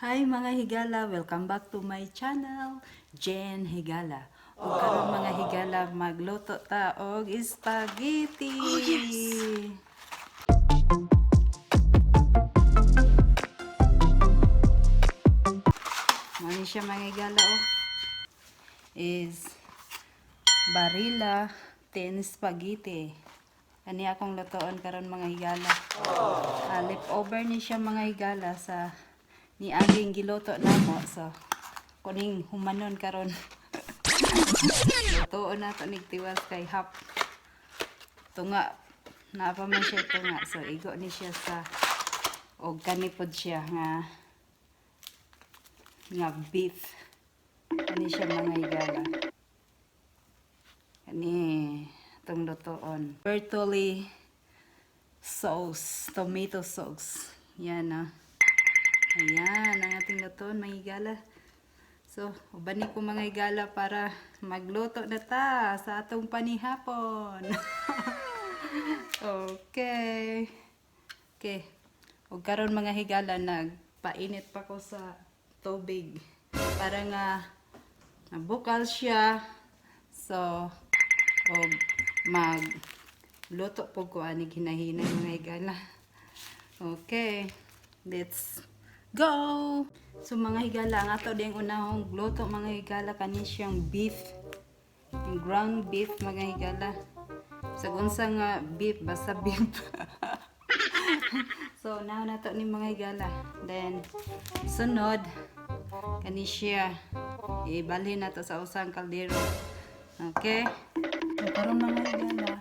Hi, mga higala! Welcome back to my channel, Jen Higala. O karon, mga higala, magluto ta og spaghetti. Oh, yes. Mao ni siya, mga higala, oh. Is Barilla thin spaghetti. Ani akong lutoon karon, mga higala. Ah, leftover ni siya, mga higala, sa niaging giluto namo. So kuning humanon karon. Lutoon nato nig tiwas kay hap tunga naa pa man siya tunga. So igo ni siya sa og kani pod siya nga beef. Kani siya, mga higala. Kani itong lutoon. Bertolli sauce, tomato sauce. Yan ah. Ayan, ang ating lutoon, mga higala. So, ubani ko, mga higala, para magluto na ta sa atong panihapon. Okay. Okay. O karon, mga higala, nagpainit pa ko sa tubig para nga nabukal siya. So, og mag luto po ko ani hinahinay, mga higala. Okay. Let's go! So mga higala, ang ato ding unahong luto, mga higala, kani siyang beef. Yung ground beef, mga higala. Sa unsa nga beef, basta beef. So now nato ni, mga higala. Then sunod kani siya. Ibalhin nato sa usang kaldero. Okay? So karon, mga higala,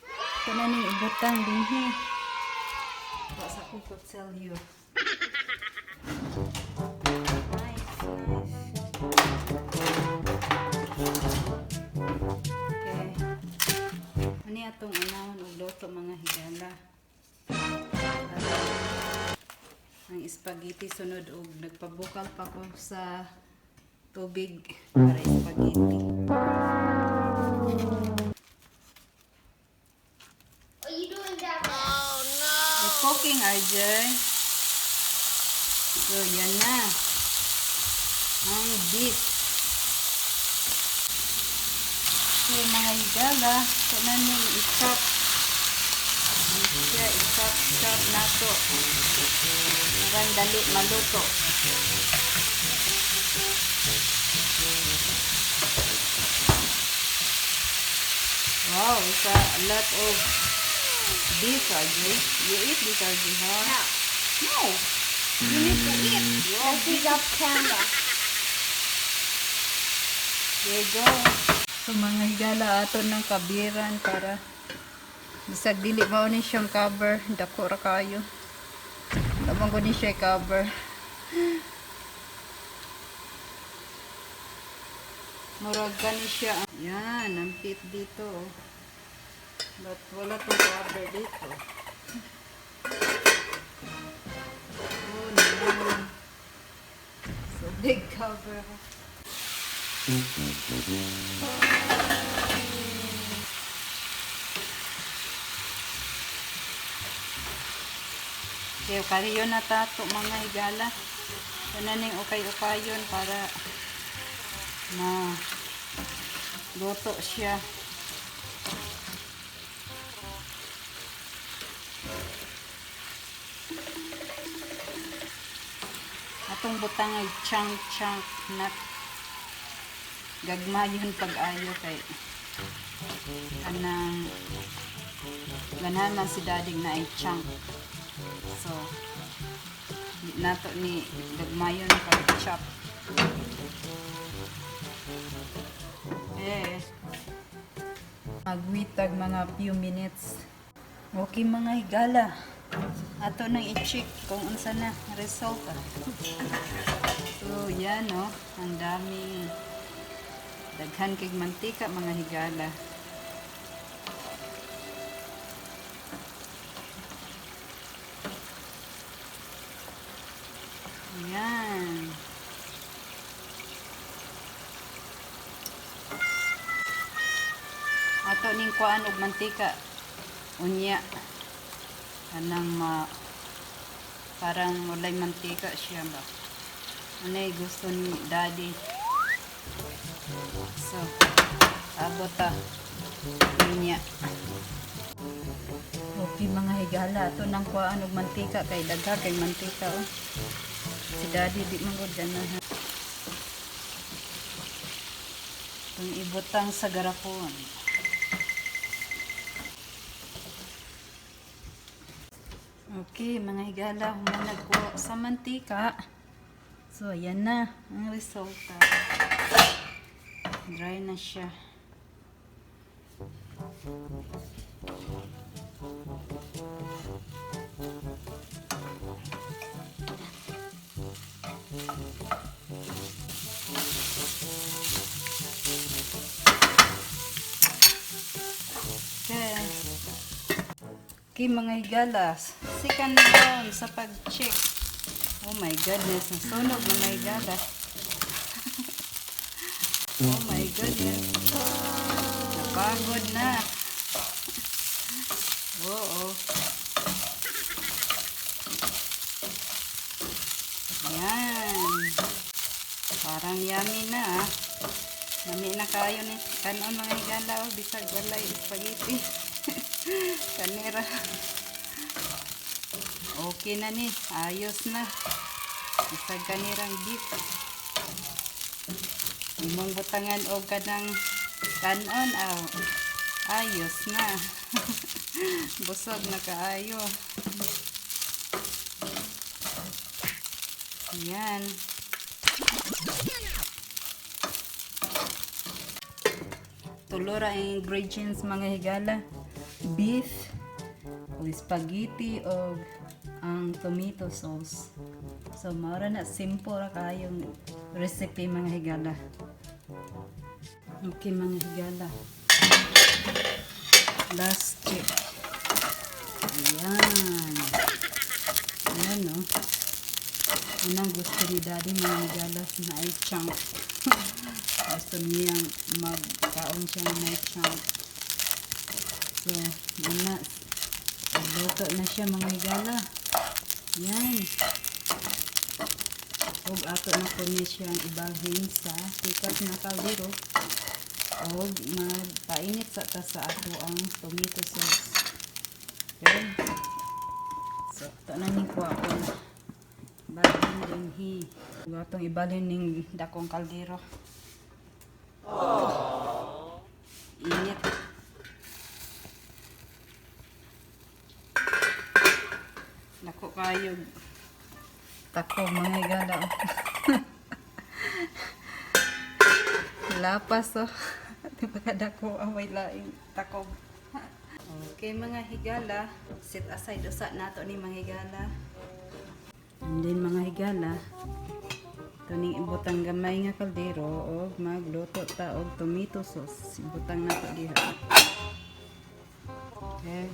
ito na ning ibutang dinhi. Wa sa ko kutsilyo. Nice, nice. Okay. Ani atong unahon og luto, mga higala. Para ang spaghetti sunod og nagpabukal pa ko sa tubig para spaghetti. What are you doing that? We're cooking, RJ. So, yan na. Ang beef. So, mga higala, ito na ning i-chop. Ano siya, i-chop, chop nato. Parang dali maluto. Wow, it's a lot of beef, RJ. You eat this, RJ, huh? No. No. You need to eat. Let's use off camera. There you go. So mga higala, ato ng kabiran para bisag dili mao ni siyang cover, dako ra kayo. Lamang ko ni siya cover. Murag gani siya. Yan, ang fit dito, oh. But wala tong cover dito. Oh no. So big cover. Okay, kariyon na tato, mga higala. Kana ning ukay-ukayon para ma luto siya. Atong butang ay chunk chunk, not gagmayon pag-ayo kay anang ganahan man si daddy na ay chunk. So, di nato ni gagmayon pag chop. Eh, magwitag mga few minutes. Okay, mga higala. Ato nang i-check kung unsa na result. So, yan oh. Ang daming daghan kay mantika, mga higala. Ayan. Ato ning kuan og mantika. Unya. Kanang ma Parang walay mantika siya ba. Ano yung gusto ni Daddy. So, abot ta. Niya. Okay, mga higala, ato nang kuhaan og mantika kay dagha kay mantika oh. Si Daddy di man gud ganahan. Itong ibutang sa garapon. Okay, mga higala, humanag ko sa mantika. So, ayan na ang resulta. Dry na siya. Okay. Okay, mga higalas. Second round sa pag-check. Oh my goodness, nasunog, mga higala. Oh my goodness. Napagod na. Oo. Yan. Parang yummy na ah. Lami na kayo ni kanon, mga higala, oh, bisag walay spaghetti. Kanira. Okay na ni, ayos na. Bisag kanirang beef. Imong butangan og kanang kanon aw. Ayos na. Busog na kaayo. Ayan. Tulo ra ang ingredients, mga higala. Beef, o spaghetti, o ang tomato sauce. So, mao ra na, simple ra kayong recipe, mga higala. Okay, mga higala. Last check. Ayan. Ayan, no. Unang gusto ni Daddy, mga higala, na ay chunk. Gusto niyang magkaon siya ng may chunk. So, ana. Luto na siya, mga higala. Yan. Ug ato na po ni siyang ibalhin sa tikas na kaldero. Og magpainit sa ta sa ato ang tomato sauce. Okay. So, ato na ning kuwaon. Balhin dinhi. Ug atong ibalhin ning dakong kaldero. Init. Dako kayo. Tako, mga higala, oh. Lapas oh. Di ba kadako away laing takob. Okay, mga higala, set aside usa nato ni mga higala. And then, mga higala, ito ning ibutang gamay nga kaldero og magluto ta og tomato sauce. Ibutang nato diha. Okay.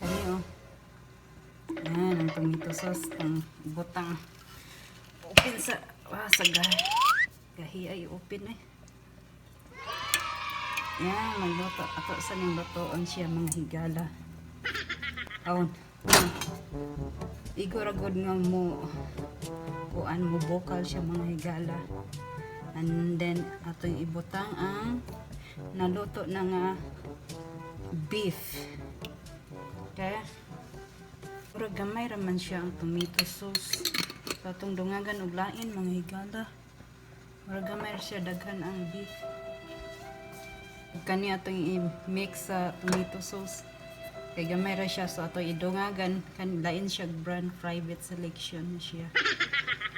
Kani oh. Yan, ang tomato sauce ang ibutang. Open sa ah, sa gahi ay open eh. Yan, magluto. Ato sa ning lutoon siya, mga higala. Aon. Igo ra gud nga mo kuan, mo bokal siya, mga higala. And then atong ibutang ang naluto na nga beef. Okay. Pero gamay ra man siya ang tomato sauce. So, atong dungagan og lain, mga higala. Murag gamay ra siya daghan ang beef. Kani atong i-mix sa tomato sauce. Kay gamay ra siya, so atong idungagan kan lain siya brand, Private Selection na siya.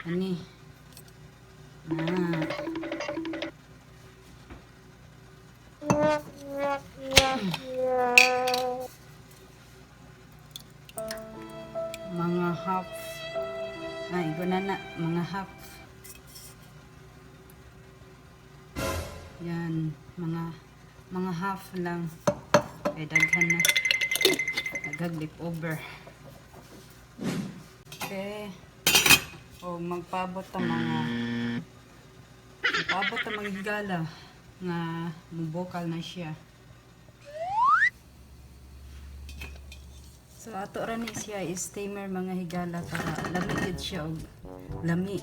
Ani. Ah. Mga half. Ay, na na, mga half. Yan, mga half lang. Kay daghan na. Daghag leftover. Okay. O magpaabot ta mga higala nga mubokal na siya. So ato ra ni siya steamer, mga higala, para lami gid siya og lami.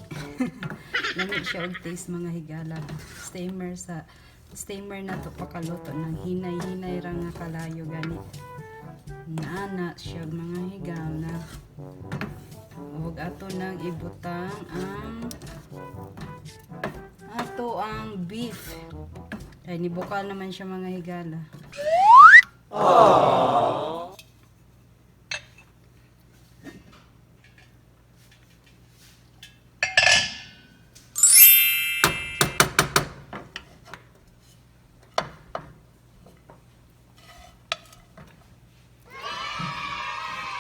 Lami siya og taste, mga higala. Steamer sa steamer na to pakaluto ng hinay-hinay ra nga kalayo gani. Naana siya, mga higala. Ug ato nang ibutang ang ato ang beef. Ay, nibukal naman siya, mga higala.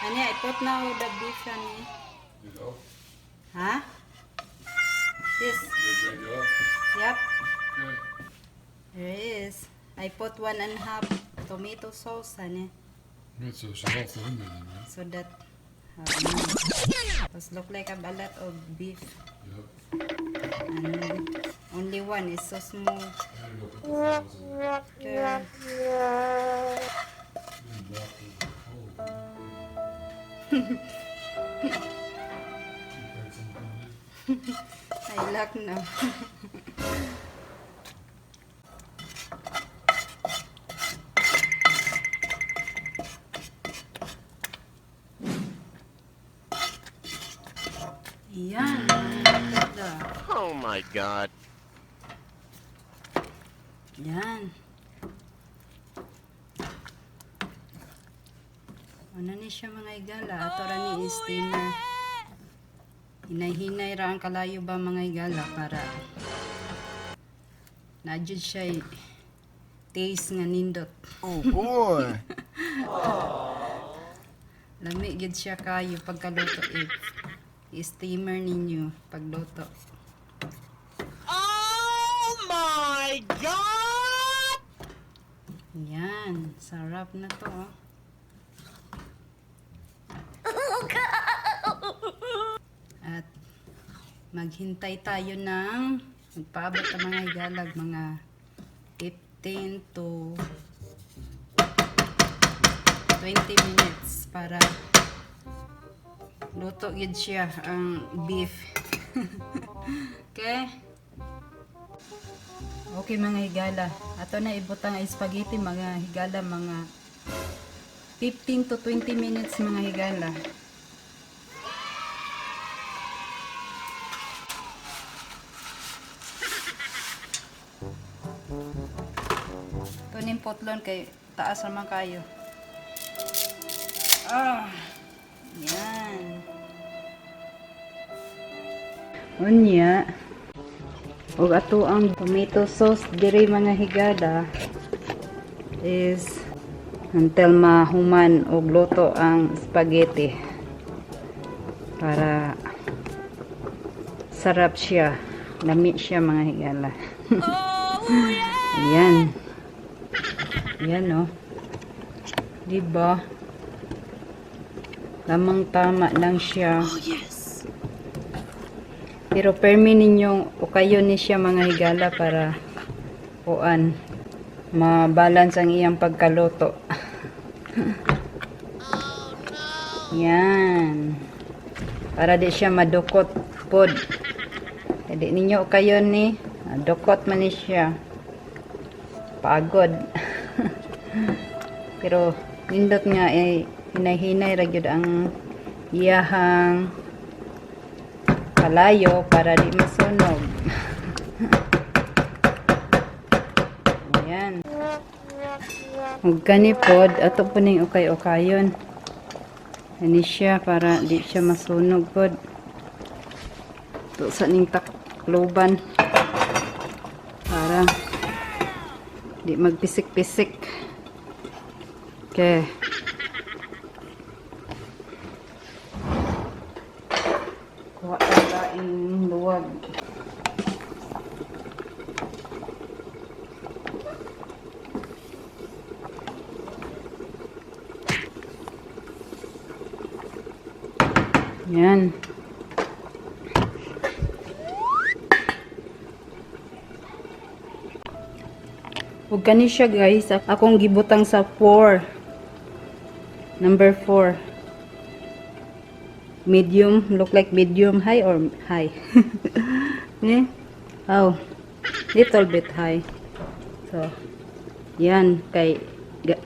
Honey, I put now the beef, honey. You go. Huh? This. You drink it up. Yep. Okay. There is. I put 1.5 tomato sauce, honey. Good, so it's all in there then, right? So that was look like a lot of beef. Yep. And only one is so small. I gotta go put the flowers in there. Okay. You blocked the hole. You heard something there? I lock now. Yan. Ganda. Oh my God. Yan. Ano ni siya, mga igala? Ato ra ni steamer. Hinay-hinay ra ang kalayo ba, mga igala, para na jud siya taste nga nindot. Oh boy. Lami gid siya kayo pagkaluto if steamer ninyo pagluto. Oh my God! Yan, sarap na to. Oh. At maghintay tayo ng magpaabot ang mga higalag mga 15 to 20 minutes para luto gid siya ang beef. Okay? Okay, mga higala. Ato na ibutang ang spaghetti, mga higala, mga 15 to 20 minutes, mga higala. Tuning potlon kay taas naman kayo. Ah. Yan. Unya. Ug ato ang tomato sauce diri, mga higala, is until mahuman og luto ang spaghetti para sarap siya, lami siya, mga higala. Ayan, yan oh, di ba? Tamang tama lang siya. Pero permi ninyong o kayo ni siya, mga higala, para kuan ma-balance ang iyang pagkaluto. Yan. Para di siya madukot pod. Di ninyo kayo ni dukot man ni siya. Pagod. Pero nindot nga eh, hinay-hinay ra gyud ang iyahang kalayo para di masunog. Ayan. Ug kani pod ato po ning ukay-ukayon. Ani siya para di siya masunog pod. To sa ning takloban para di magpisik-pisik. Okay. Kuha tayo laing luwag. Yan. Ug kani siya, guys, akong gibutang sa 4. Number 4. Medium, look like medium high or high? Eh? Oh, little bit high. So, yan kay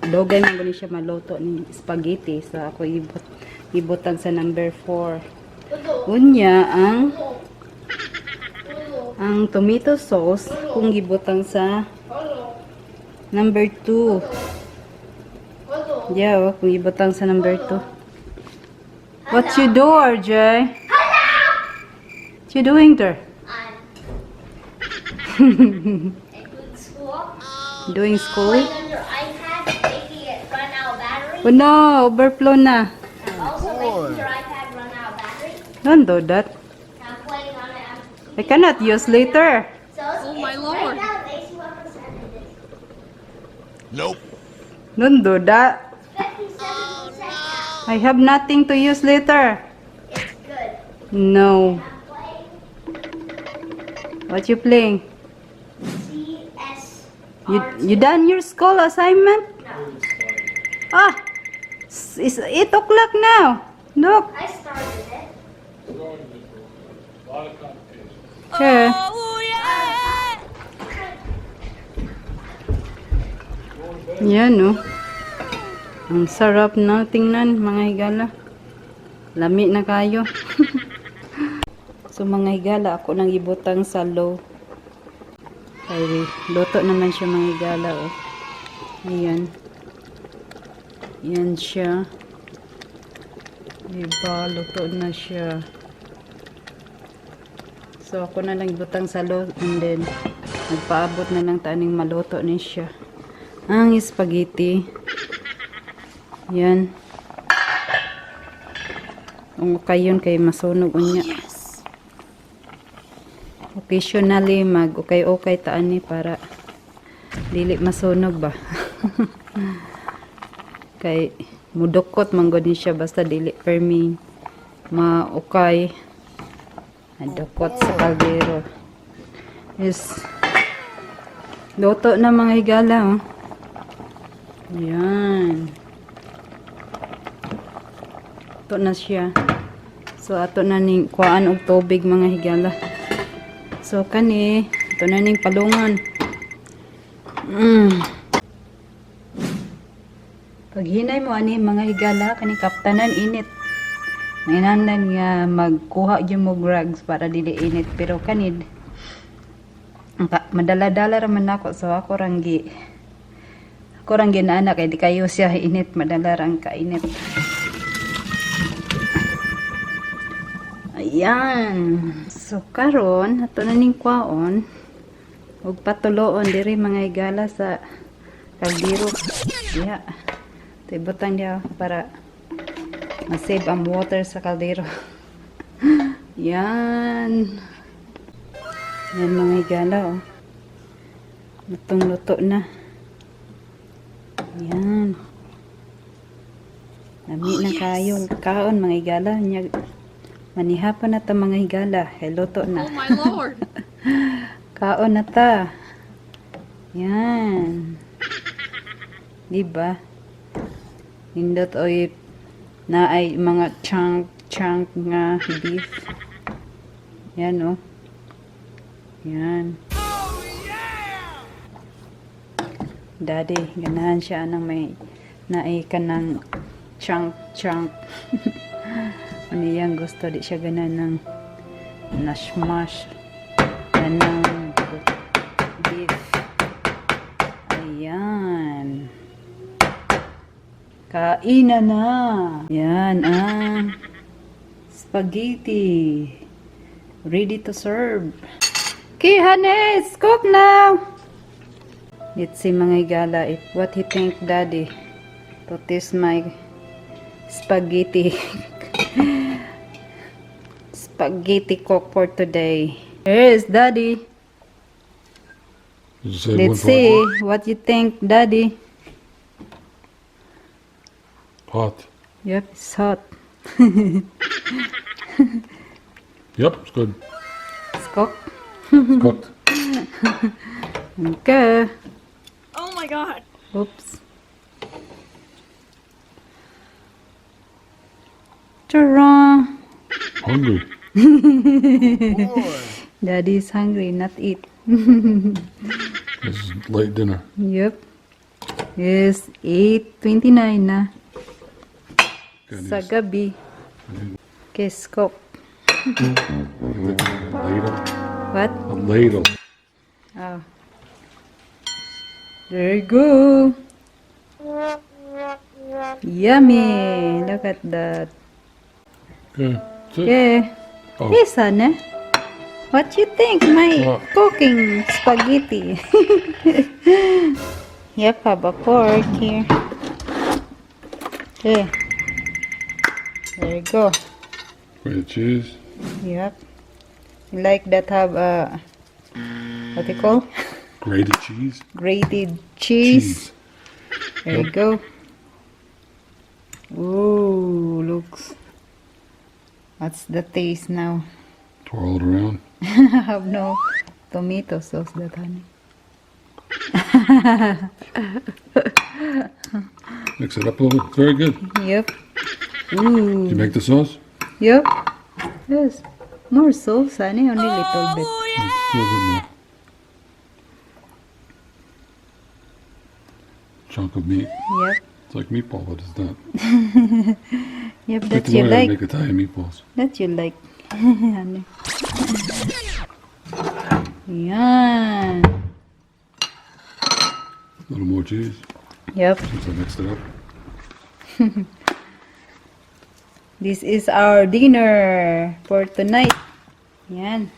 dugay man gani siya maluto ni spaghetti. So ako ibutang sa number 4. Unya ang tomato sauce kung gibutang sa number 2. Yeah, oh, kung ibutang sa number 2. What you do, RJ? What you doing there? I'm doing school. Doing school? Playing on your iPad, making it run out of battery. Oh no, overflow na. I'm also making your iPad run out of battery. Don't do that. I'm playing on it. I'm I cannot use later. So it's, Oh my it's Lord. right now it's 81%. It is Nope. Don't do that. 57% now. I have nothing to use later. It's good. No. I'm playing What you playing? C S You R you done your school assignment? No. Ah, it's 8 o'clock now. Look. I started it. A lot of complications. Okay. Oh yeah! Yan, no. Ang sarap na tingnan, mga higala. Lami na kayo. So, mga higala, ako nang ibutang sa low. Ay, luto naman siya, mga higala, oh. Ayan. Yan siya. Diba, luto na siya. So, ako na lang ibutang sa low and then nagpaabot na lang taning maluto ni siya. Ang spaghetti. Yan. Ang kayon kay masunog unya. Yes. Occasionally mag ukay-ukay taan ni para dili masunog ba. Kay mudukot man gud ni siya basta dili permi maukay. Nadukot sa kaldero. Yes. Luto na, mga higala, oh. Yan. Luto na siya. So ato na ning kuhaan og tubig, mga higala. So kani, ato na ning palungan. Paghinay mo ani, mga higala, kani kaptanan init. Mainanlan nga magkuha gyud mo rags para dili init, pero kanid madala-dala ra man nako, so ako rang ginaana kay di kayo siya init, madala rang kainit. Ayan. So karon ato na ning kwaon ug patuloon diri, mga higala, sa kaldero. Diha. Ito ibutang diha para ma-save ang water sa kaldero. Yan. Yan, mga higala, oh. Lutong luto na. Yan. Lami na kayo. Kaon, mga higala. Manihapon na ta, mga higala. Hey, luto na. Oh my Lord. Kaon na ta. Yan. Diba? Nindot oy na ay mga chunk chunk nga beef. Yan, oh. Yan. Daddy, ganahan siya anang may naay kanang chunk chunk. Ano yang gusto, di siya ganahan ng na-smash kanang beef. Ayan. Kainan na. Yan ang spaghetti. Ready to serve. Okay, honey, it's cooked now. Let's see, mga higala, if what he think, Daddy, to taste my spaghetti. Spaghetti cook for today. Here's Daddy. Did you say Let's 1.4? see what you think, Daddy. Hot. Yep, it's hot. Yep, it's good. It's cooked. It's cooked. Okay. Oh my God. Oops. Ta-da! Hungry. Daddy is hungry, not eat. This is late dinner. Yep. It's 8:29 na Gotta sa gabi. Okay, scoop. Ladle. What? A ladle. Oh. There you go. Yummy. Look at that. Okay. That's it. Okay. Oh. Hey, son, what you think? My What? cooking spaghetti. Yep, have a fork here. Okay. There you go. Grated cheese. Yep. You like that have a, what you call? Grated cheese. Grated cheese. There you go. Ooh, looks. What's the taste now? Twirl it around. I have no tomato sauce that, honey. Mix it up a little bit. Very good. Yep. Ooh. Did you make the sauce? Yep. Yes. More sauce, honey. Only little bit. Oh It's still good more. Chunk of meat. Yep. It's like meatball, but it's not. Yep, Get that to you learn how to like. make Italian meatballs. That you like. Honey. Yan. A little more cheese Yep. since I mixed it up. This is our dinner for tonight. Yan.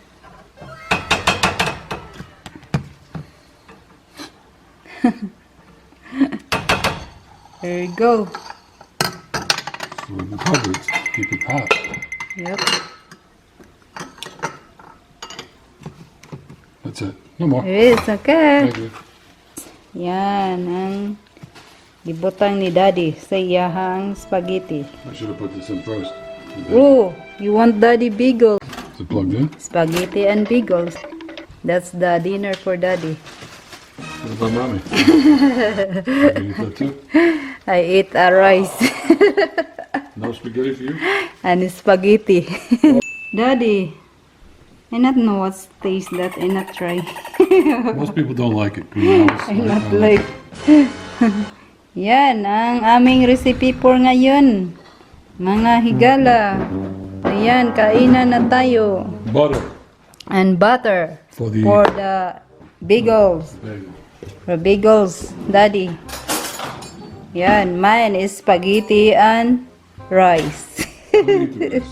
There you go. So we can cover it to keep it hot. Yep. That's it. No more. It's okay. Thank you. Yan ang gibutang ni Daddy sa iyahang spaghetti. I should have put this in first. Oh, you want Daddy bagel? Is it plugged in? Spaghetti and bagels. That's the dinner for Daddy. What about mommy? You eat that too? I ate a rice No spaghetti for you? and spaghetti. Daddy, I not know what's taste that I not try. Most people don't like it. Greenhouse. I not like. Yan ang aming recipe for ngayon. Mga higala. Ayan, kainan na tayo. Butter And butter for the for the bagels. bagel. For bagels, Daddy. Yan, mine is spaghetti and rice. Don't eat the rice.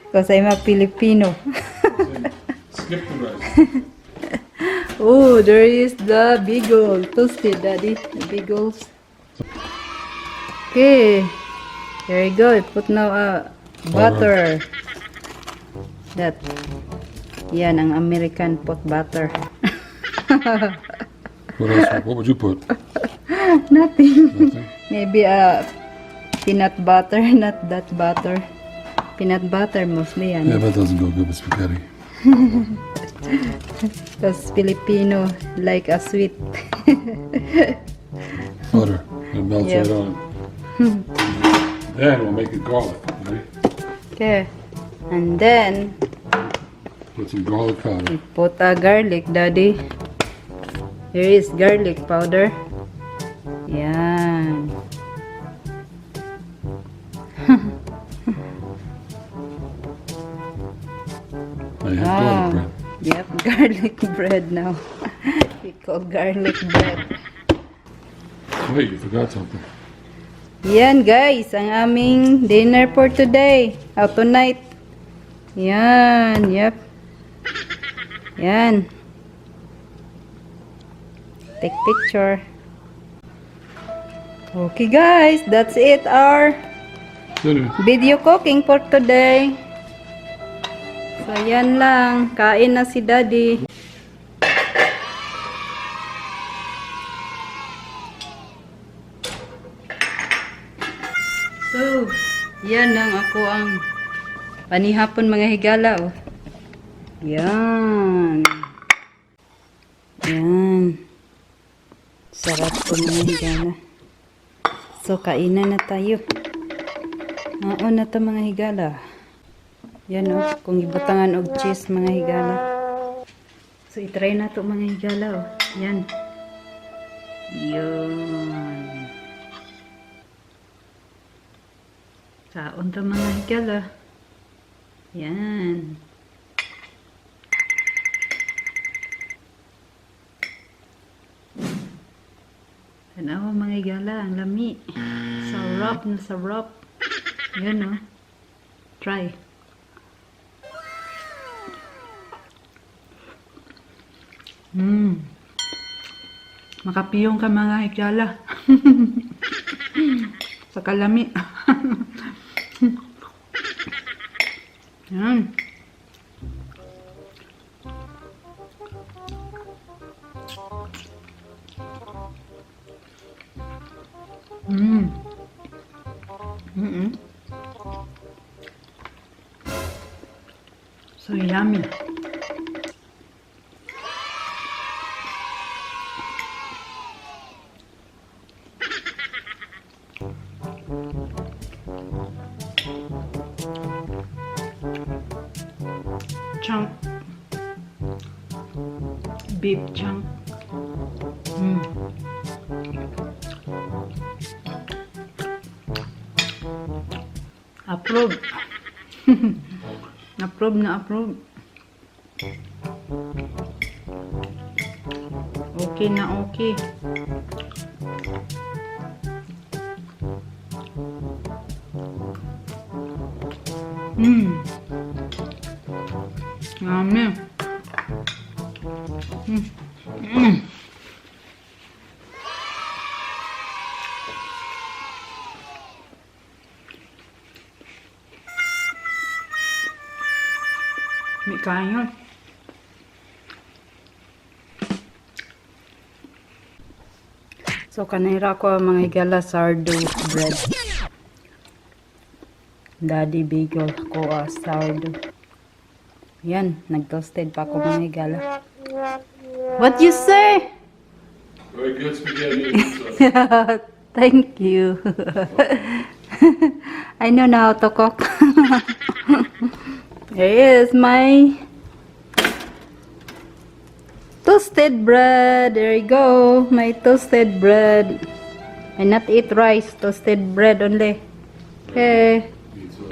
Because I'm a Filipino. Skip the rice. Oh, there is the bagel. Toasted, Daddy. The bagels. Okay. There you go. I put now butter. That. Yan ang American pot butter. What else? What would you put? Nothing. Nothing. Maybe peanut butter, not that butter. Peanut butter mostly yan. Yeah, that doesn't go good with spaghetti. Because Filipino like a sweet. Butter. It melts Yeah. right on it. Then we'll make it garlic. Ready? Okay. And then Put some garlic powder. we put a garlic, Daddy. Here is garlic powder. Yan. Now you have garlic bread. Yep, garlic bread now. We call garlic bread. Wait, you forgot something. Yan guys, ang aming dinner for today. Oh, tonight. Yan, yep. Yan. Take picture. Okay guys, that's it our Dinner. video cooking for today. So yan lang, kain na si Daddy. So, yan lang ako ang panihapon, mga higala, oh. Yan. Yan. Sarap po, mga higala. So, kainan na tayo. Oo na to, mga higala. Yan oh, kung ibutangan og cheese, mga higala. So i-try na to, mga higala, oh. Yan. Yun. Kaon ta, mga higala. Yan. Tanawa, mga higala, ang lami. Sarap na sarap. Yan oh. Try. Makapiyong ka, mga higala. Sa kalami. Yan. So yummy. Chunk. Beef chunk. Approve. Approve na approve. Okay na okay. Yummy. May kayon. So kanira ko, mga higala, sourdough bread. Daddy Bagel ko sourdough. Yan, nag-toasted pa ako, mga higala. What you say? Very good spaghetti and pizza. Thank you. I know now how to cook. Here is my toasted bread. There you go. My toasted bread. I not eat rice. Toasted bread only. Okay. Pizza.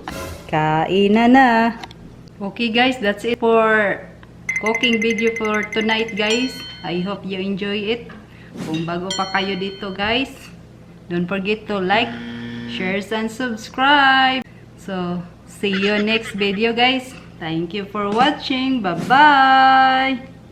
Kain na na. Okay guys, that's it for cooking video for tonight, guys. I hope you enjoy it. Kung bago pa kayo dito, guys, don't forget to like, share, and subscribe. So, see you next video, guys. Thank you for watching. Bye-bye!